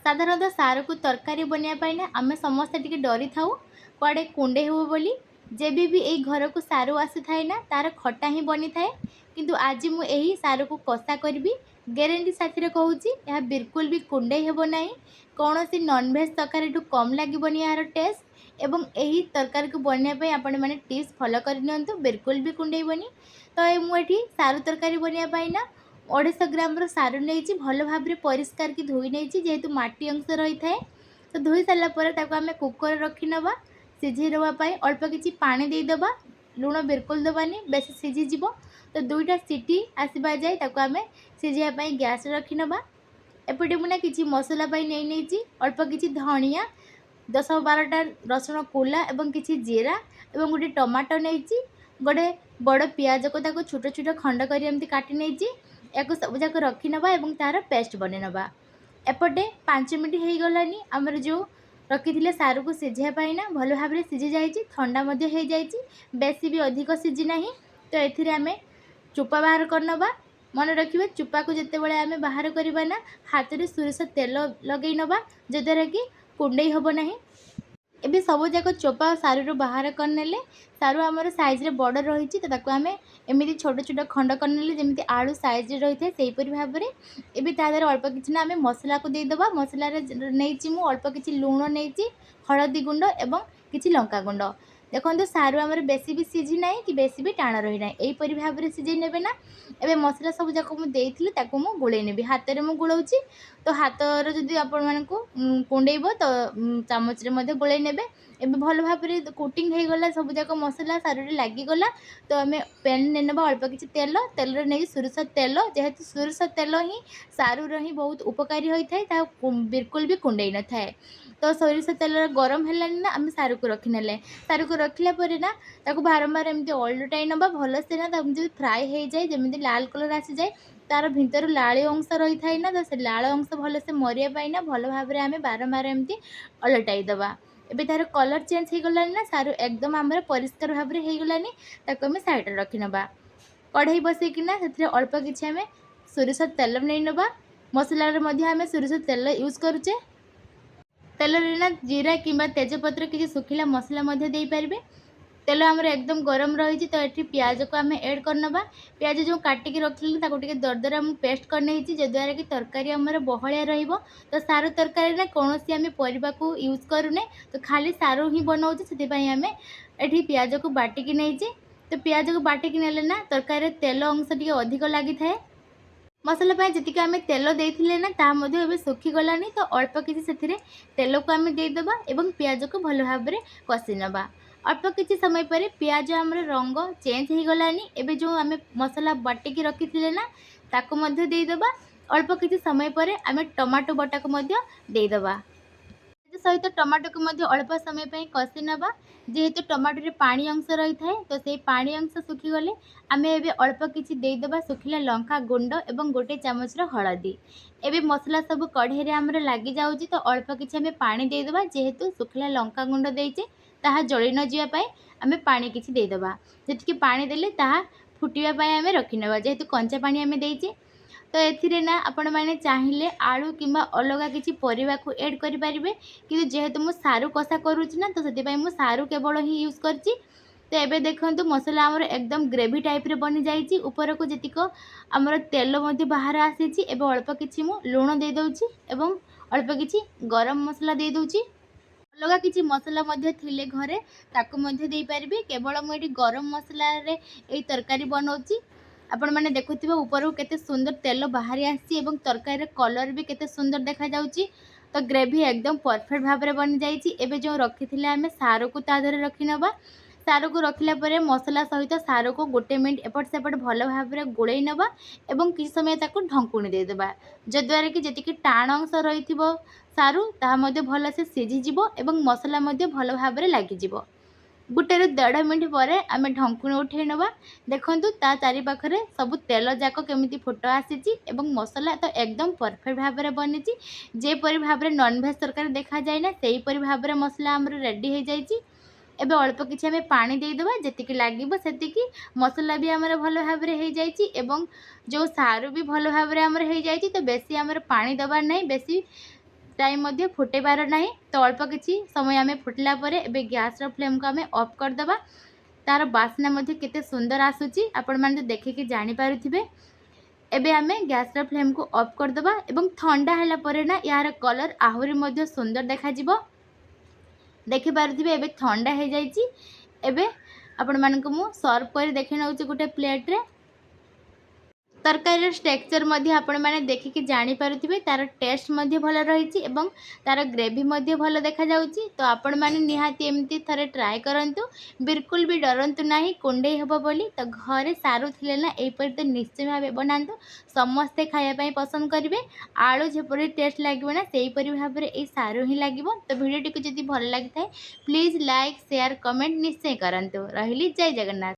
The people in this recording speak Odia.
ସାଧାରଣତଃ ସାରୁକୁ ତରକାରୀ ବନେଇବା ପାଇଁ ନା ଆମେ ସମସ୍ତେ ଟିକେ ଡରିଥାଉ କୁଆଡ଼େ କୁଣ୍ଡେଇ ହେବ ବୋଲି। ଯେବେ ବି ଏଇ ଘରକୁ ସାରୁ ଆସିଥାଏ ନା, ତା'ର ଖଟା ହିଁ ବନିଥାଏ। କିନ୍ତୁ ଆଜି ମୁଁ ଏହି ସାରୁକୁ କଷା କରିବି। ଗ୍ୟାରେଣ୍ଟି ସାଥିରେ କହୁଛି, ଏହା ବିଲକୁଲ ବି କୁଣ୍ଡେଇ ହେବ ନାହିଁ। କୌଣସି ନନଭେଜ୍ ତରକାରୀଠୁ କମ୍ ଲାଗିବନି ଏହାର ଟେଷ୍ଟ। ଏବଂ ଏହି ତରକାରୀକୁ ବନେଇବା ପାଇଁ ଆପଣମାନେ ଟିପ୍ସ ଫଲୋ କରିନିଅନ୍ତୁ, ବିଲକୁଲ ବି କୁଣ୍ଡେଇବନି। ତ ମୁଁ ଏଠି ସାରୁ ତରକାରୀ ବନେଇବା ପାଇଁ ନା 250 ଗ୍ରାମର ସାରୁ ନେଇଛି। ଭଲ ଭାବରେ ପରିଷ୍କାର କି ଧୋଇ ନେଇଛି, ଯେହେତୁ ମାଟି ଅଂଶ ରହିଥାଏ। ତ ଧୋଇ ସାରିଲା ପରେ ତାକୁ ଆମେ କୁକରରେ ରଖିନେବା ସିଝେଇ ଦେବା ପାଇଁ। ଅଳ୍ପ କିଛି ପାଣି ଦେଇଦେବା, ଲୁଣ ବିଲକୁଲ ଦେବାନି, ବେଶୀ ସିଝିଯିବ। ତ ଦୁଇଟା ସିଟି ଆସିବା ଯାଏ ତାକୁ ଆମେ ସିଝେଇବା ପାଇଁ ଗ୍ୟାସ୍ରେ ରଖିନେବା। ଏପଟେ ମୁଁ ନା କିଛି ମସଲା ପାଇଁ ନେଇ ନେଇଛି ଅଳ୍ପ କିଛି ଧଣିଆ, 10-12ଟା ରସୁଣ କୁଲା ଏବଂ କିଛି ଜିରା ଏବଂ ଗୋଟେ ଟମାଟୋ ନେଇଛି। ଗୋଟେ ବଡ଼ ପିଆଜକୁ ତାକୁ ଛୋଟ ଛୋଟ ଖଣ୍ଡ କରି ଏମିତି କାଟି ନେଇଛି। ଏହାକୁ ସବୁଯାକ ରଖିନେବା ଏବଂ ତା'ର ପେଷ୍ଟ ବନେଇ ନେବା। ଏପଟେ 5 ମିନିଟ୍ ହେଇଗଲାନି, ଆମର ଯେଉଁ ରଖିଥିଲେ ସାରୁକୁ ସିଝେଇବା ପାଇଁ ନା ଭଲ ଭାବରେ ସିଝି ଯାଇଛି, ଥଣ୍ଡା ମଧ୍ୟ ହେଇଯାଇଛି, ବେଶୀ ବି ଅଧିକ ସିଝି ନାହିଁ। ତ ଏଥିରେ ଆମେ ଚୋପା ବାହାର କରିନେବା। ମନେ ରଖିବେ, ଚୋପାକୁ ଯେତେବେଳେ ଆମେ ବାହାର କରିବା ନା, ହାତରେ ସୋରିଷ ତେଲ ଲଗେଇ ନେବା, ଯଦ୍ୱାରା କି କୁଣ୍ଡେଇ ହେବ ନାହିଁ। ଏବେ ସବୁଯାକ ଚୋପା ସାରୁରୁ ବାହାର କରିନେଲେ। ସାରୁ ଆମର ସାଇଜ୍ରେ ବଡ଼ ରହିଛି, ତ ତାକୁ ଆମେ ଏମିତି ଛୋଟ ଛୋଟ ଖଣ୍ଡ କରିନେଲେ, ଯେମିତି ଆଳୁ ସାଇଜ୍ରେ ରହିଥାଏ ସେହିପରି ଭାବରେ। ଏବେ ତା ଦେହରେ ଅଳ୍ପ କିଛି ନା ଆମେ ମସଲାକୁ ଦେଇଦେବା। ମସଲାରେ ନେଇଛି ମୁଁ ଅଳ୍ପ କିଛି ଲୁଣ ନେଇଛି, ହଳଦୀ ଗୁଣ୍ଡ ଏବଂ କିଛି ଲଙ୍କା ଗୁଣ୍ଡ। ଦେଖନ୍ତୁ, ସାରୁ ଆମର ବେଶୀ ବି ସିଝି ନାହିଁ କି ବେଶୀ ବି ଟାଣ ରହିନାହିଁ। ଏହିପରି ଭାବରେ ସିଝେଇ ନେବେ ନା। ଏବେ ମସଲା ସବୁ ଯାକ ମୁଁ ଦେଇଥିଲି, ତାକୁ ମୁଁ ଗୋଳେଇ ନେବି। ହାତରେ ମୁଁ ଗୋଳଉଛି। ତ ହାତରେ ଯଦି ଆପଣମାନଙ୍କୁ କୁଣ୍ଡେଇବ, ତ ଚାମଚରେ ମଧ୍ୟ ଗୋଳେଇ ନେବେ। ଏବେ ଭଲ ଭାବରେ କୋଟିଂ ହେଇଗଲା, ସବୁଯାକ ମସଲା ସାରୁରେ ଲାଗିଗଲା। ତ ଆମେ ପ୍ୟାନ୍ ନେବା ଅଳ୍ପ କିଛି ତେଲ। ତେଲରେ ନେଇକି ସୋରିଷ ତେଲ, ଯେହେତୁ ସୋରିଷ ତେଲ ହିଁ ସାରୁର ହିଁ ବହୁତ ଉପକାରୀ ହୋଇଥାଏ, ତାହା ବିଲକୁଲ ବି କୁଣ୍ଡେଇ ନଥାଏ। ତ ସୋରିଷ ତେଲ ଗରମ ହେଲାଣି ନା ଆମେ ସାରୁକୁ ରଖିନେଲେ। ସାରୁକୁ ରଖିଲା ପରେ ନା ତାକୁ ବାରମ୍ବାର ଏମିତି ଓଲଟାଇ ନେବା ଭଲସେ ନା, ତାକୁ ଯେମିତି ଫ୍ରାଏ ହେଇଯାଏ, ଯେମିତି ଲାଲ କଲର୍ ଆସିଯାଏ। ତା'ର ଭିତରୁ ଲାଳି ଅଂଶ ରହିଥାଏ ନା, ତ ସେ ଲାଳ ଅଂଶ ଭଲସେ ମରିବା ପାଇଁ ନା ଭଲ ଭାବରେ ଆମେ ବାରମ୍ବାର ଏମିତି ଓଲଟାଇ ଦେବା। ଏବେ ତା'ର କଲର୍ ଚେଞ୍ଜ ହେଇଗଲାଣି ନା, ସାରୁ ଏକଦମ ଆମର ପରିଷ୍କାର ଭାବରେ ହେଇଗଲାନି। ତାକୁ ଆମେ ସାଇଡ଼୍ରେ ରଖିନେବା। କଢ଼େଇ ବସେଇକିନା ସେଥିରେ ଅଳ୍ପ କିଛି ଆମେ ସୋରିଷ ତେଲ ନେଇ ନେବା। ମସଲାରେ ମଧ୍ୟ ଆମେ ସୋରିଷ ତେଲ ୟୁଜ୍ କରୁଛେ। ତେଲରେ ନା ଜିରା କିମ୍ବା ତେଜପତ୍ର, କିଛି ଶୁଖିଲା ମସଲା ମଧ୍ୟ ଦେଇପାରିବେ। ତେଲ ଆମର ଏକଦମ ଗରମ ରହିଛି, ତ ଏଠି ପିଆଜକୁ ଆମେ ଏଡ଼୍ କରିନେବା। ପିଆଜ ଯେଉଁ କାଟିକି ରଖିଲି, ତାକୁ ଟିକେ ଦରଦରା ମୁଁ ପେଷ୍ଟ କରିନେଇଛି, ଯଦ୍ୱାରା କି ତରକାରୀ ଆମର ବହଳିଆ ରହିବ। ତ ସାରୁ ତରକାରୀରେ କୌଣସି ଆମେ ପରିବାକୁ ୟୁଜ୍ କରୁନେ, ତ ଖାଲି ସାରୁ ହିଁ ବନାଉଛେ। ସେଥିପାଇଁ ଆମେ ଏଠି ପିଆଜକୁ ବାଟିକି ନେଇଛେ। ତ ପିଆଜକୁ ବାଟିକି ନେଲେ ନା ତରକାରୀରେ ତେଲ ଅଂଶ ଟିକେ ଅଧିକ ଲାଗିଥାଏ। ମସଲା ପାଇଁ ଯେତିକି ଆମେ ତେଲ ଦେଇଥିଲେ ନା, ତାହା ମଧ୍ୟ ଏବେ ଶୁଖିଗଲାଣି। ତ ଅଳ୍ପ କିଛି ସେଥିରେ ତେଲକୁ ଆମେ ଦେଇଦେବା ଏବଂ ପିଆଜକୁ ଭଲ ଭାବରେ କଷି ନେବା। ଅଳ୍ପ କିଛି ସମୟ ପରେ ପିଆଜ ଆମର ରଙ୍ଗ ଚେଞ୍ଜ ହେଇଗଲାଣି। ଏବେ ଯେଉଁ ଆମେ ମସଲା ବାଟିକି ରଖିଥିଲେ ନା, ତାକୁ ମଧ୍ୟ ଦେଇଦେବା। ଅଳ୍ପ କିଛି ସମୟ ପରେ ଆମେ ଟମାଟୋ ବଟାକୁ ମଧ୍ୟ ଦେଇଦେବା। ସହିତ ଟମାଟୋକୁ ମଧ୍ୟ ଅଳ୍ପ ସମୟ ପାଇଁ କଷି ନେବା। ଯେହେତୁ ଟମାଟୋରେ ପାଣି ଅଂଶ ରହିଥାଏ, ତ ସେଇ ପାଣି ଅଂଶ ଶୁଖିଗଲେ ଆମେ ଏବେ ଅଳ୍ପ କିଛି ଦେଇଦେବା ଶୁଖିଲା ଲଙ୍କା ଗୁଣ୍ଡ ଏବଂ ଗୋଟେ ଚାମଚର ହଳଦୀ। ଏବେ ମସଲା ସବୁ କଢ଼େଇରେ ଆମର ଲାଗିଯାଉଛି, ତ ଅଳ୍ପ କିଛି ଆମେ ପାଣି ଦେଇଦେବା। ଯେହେତୁ ଶୁଖିଲା ଲଙ୍କା ଗୁଣ୍ଡ ଦେଇଛେ, ତାହା ଜଳି ନ ଯିବା ପାଇଁ ଆମେ ପାଣି କିଛି ଦେଇଦେବା। ଯେତିକି ପାଣି ଦେଲେ ତାହା ଫୁଟିବା ପାଇଁ ଆମେ ରଖିନେବା, ଯେହେତୁ କଞ୍ଚା ପାଣି ଆମେ ଦେଇଛେ। ତ ଏଥିରେ ନା ଆପଣମାନେ ଚାହିଁଲେ ଆଳୁ କିମ୍ବା ଅଲଗା କିଛି ପରିବାକୁ ଏଡ଼୍ କରିପାରିବେ। କିନ୍ତୁ ଯେହେତୁ ମୁଁ ସାରୁ କଷା କରୁଛି ନା, ତ ସେଥିପାଇଁ ମୁଁ ସାରୁ କେବଳ ହିଁ ୟୁଜ୍ କରିଛି। ତ ଏବେ ଦେଖନ୍ତୁ, ମସଲା ଆମର ଏକଦମ ଗ୍ରେଭି ଟାଇପ୍ରେ ବନିଯାଇଛି। ଉପରକୁ ଯେତିକ ଆମର ତେଲ ମଧ୍ୟ ବାହାର ଆସିଛି। ଏବେ ଅଳ୍ପ କିଛି ମୁଁ ଲୁଣ ଦେଇଦେଉଛି ଏବଂ ଅଳ୍ପ କିଛି ଗରମ ମସଲା ଦେଇଦେଉଛି। ଅଲଗା କିଛି ମସଲା ମଧ୍ୟ ଥିଲେ ଘରେ ତାକୁ ମଧ୍ୟ ଦେଇପାରିବେ। କେବଳ ମୁଁ ଏଠି ଗରମ ମସଲାରେ ଏଇ ତରକାରୀ ବନାଉଛି। ଆପଣମାନେ ଦେଖୁଥିବେ, ଉପରକୁ କେତେ ସୁନ୍ଦର ତେଲ ବାହାରି ଆସିଛି ଏବଂ ତରକାରୀର କଲର୍ ବି କେତେ ସୁନ୍ଦର ଦେଖାଯାଉଛି। ତ ଗ୍ରେଭି ଏକଦମ ପରଫେକ୍ଟ ଭାବରେ ବନିଯାଇଛି। ଏବେ ଯେଉଁ ରଖିଥିଲେ ଆମେ ସାରୁକୁ, ତା ଦେହରେ ରଖିନେବା। ସାରୁକୁ ରଖିଲା ପରେ ମସଲା ସହିତ ସାରୁକୁ ଗୋଟେ ମିନିଟ୍ ଏପଟ ସେପଟ ଭଲ ଭାବରେ ଗୋଳେଇ ନେବା ଏବଂ କିଛି ସମୟ ତାକୁ ଢଙ୍କୁଣି ଦେଇଦେବା, ଯଦ୍ୱାରା କି ଯେତିକି ଟାଣ ଅଂଶ ରହିଥିବ ସାରୁ, ତାହା ମଧ୍ୟ ଭଲସେ ସିଝିଯିବ ଏବଂ ମସଲା ମଧ୍ୟ ଭଲ ଭାବରେ ଲାଗିଯିବ। 1ରୁ 1.5 ମିନିଟ୍ ପରେ ଆମେ ଢଙ୍କୁଣି ଉଠାଇ ନେବା। ଦେଖନ୍ତୁ, ତା ଚାରିପାଖରେ ସବୁ ତେଲ ଯାକ କେମିତି ଫୁଟ ଆସିଛି ଏବଂ ମସଲା ତ ଏକଦମ ପରଫେକ୍ଟ ଭାବରେ ବନିଛି। ଯେପରି ଭାବରେ ନନଭେଜ୍ ତରକାରୀ ଦେଖାଯାଏ ନା, ସେହିପରି ଭାବରେ ମସଲା ଆମର ରେଡ଼ି ହେଇଯାଇଛି। ଏବେ ଅଳ୍ପ କିଛି ଆମେ ପାଣି ଦେଇଦେବା, ଯେତିକି ଲାଗିବ ସେତିକି। ମସଲା ବି ଆମର ଭଲ ଭାବରେ ହେଇଯାଇଛି ଏବଂ ଯେଉଁ ସାରୁ ବି ଭଲ ଭାବରେ ଆମର ହେଇଯାଇଛି। ତ ବେଶୀ ଆମର ପାଣି ଦେବାର ନାହିଁ, ବେଶୀ ଟାଇମ୍ ମଧ୍ୟ ଫୁଟେଇବାର ନାହିଁ। ତ ଅଳ୍ପ କିଛି ସମୟ ଆମେ ଫୁଟିଲା ପରେ ଏବେ ଗ୍ୟାସ୍ର ଫ୍ଲେମ୍କୁ ଆମେ ଅଫ୍ କରିଦେବା। ତା'ର ବାସ୍ନା ମଧ୍ୟ କେତେ ସୁନ୍ଦର ଆସୁଛି, ଆପଣମାନେ ତ ଦେଖିକି ଜାଣିପାରୁଥିବେ। ଏବେ ଆମେ ଗ୍ୟାସ୍ର ଫ୍ଲେମ୍କୁ ଅଫ୍ କରିଦେବା ଏବଂ ଥଣ୍ଡା ହେଲା ପରେ ନା ଏହାର କଲର୍ ଆହୁରି ମଧ୍ୟ ସୁନ୍ଦର ଦେଖାଯିବ। ଦେଖିପାରୁଥିବେ, ଏବେ ଥଣ୍ଡା ହେଇଯାଇଛି। ଏବେ ଆପଣମାନଙ୍କୁ ମୁଁ ସର୍ଭ କରି ଦେଖେଇ ନେଉଛି ଗୋଟେ ପ୍ଲେଟ୍ରେ। ତରକାରୀର ଟେକ୍ସଚର୍ ମଧ୍ୟ ଆପଣମାନେ ଦେଖିକି ଜାଣିପାରୁଥିବେ। ତା'ର ଟେଷ୍ଟ ମଧ୍ୟ ଭଲ ରହିଛି ଏବଂ ତା'ର ଗ୍ରେଭି ମଧ୍ୟ ଭଲ ଦେଖାଯାଉଛି। ତ ଆପଣମାନେ ନିହାତି ଏମିତି ଥରେ ଟ୍ରାଏ କରନ୍ତୁ। ବିଲକୁଲ ବି ଡରନ୍ତୁ ନାହିଁ କୁଣ୍ଡେଇ ହେବ ବୋଲି। ତ ଘରେ ସାରୁ ଥିଲେ ନା ଏହିପରି ତ ନିଶ୍ଚୟ ଭାବେ ବନାନ୍ତୁ, ସମସ୍ତେ ଖାଇବା ପାଇଁ ପସନ୍ଦ କରିବେ। ଆଳୁ ଯେପରି ଟେଷ୍ଟ ଲାଗିବ ନା, ସେହିପରି ଭାବରେ ଏଇ ସାରୁ ହିଁ ଲାଗିବ। ତ ଭିଡ଼ିଓଟିକୁ ଯଦି ଭଲ ଲାଗିଥାଏ, ପ୍ଲିଜ୍ ଲାଇକ୍, ସେୟାର, କମେଣ୍ଟ ନିଶ୍ଚୟ କରନ୍ତୁ। ରହିଲି, ଜୟ ଜଗନ୍ନାଥ।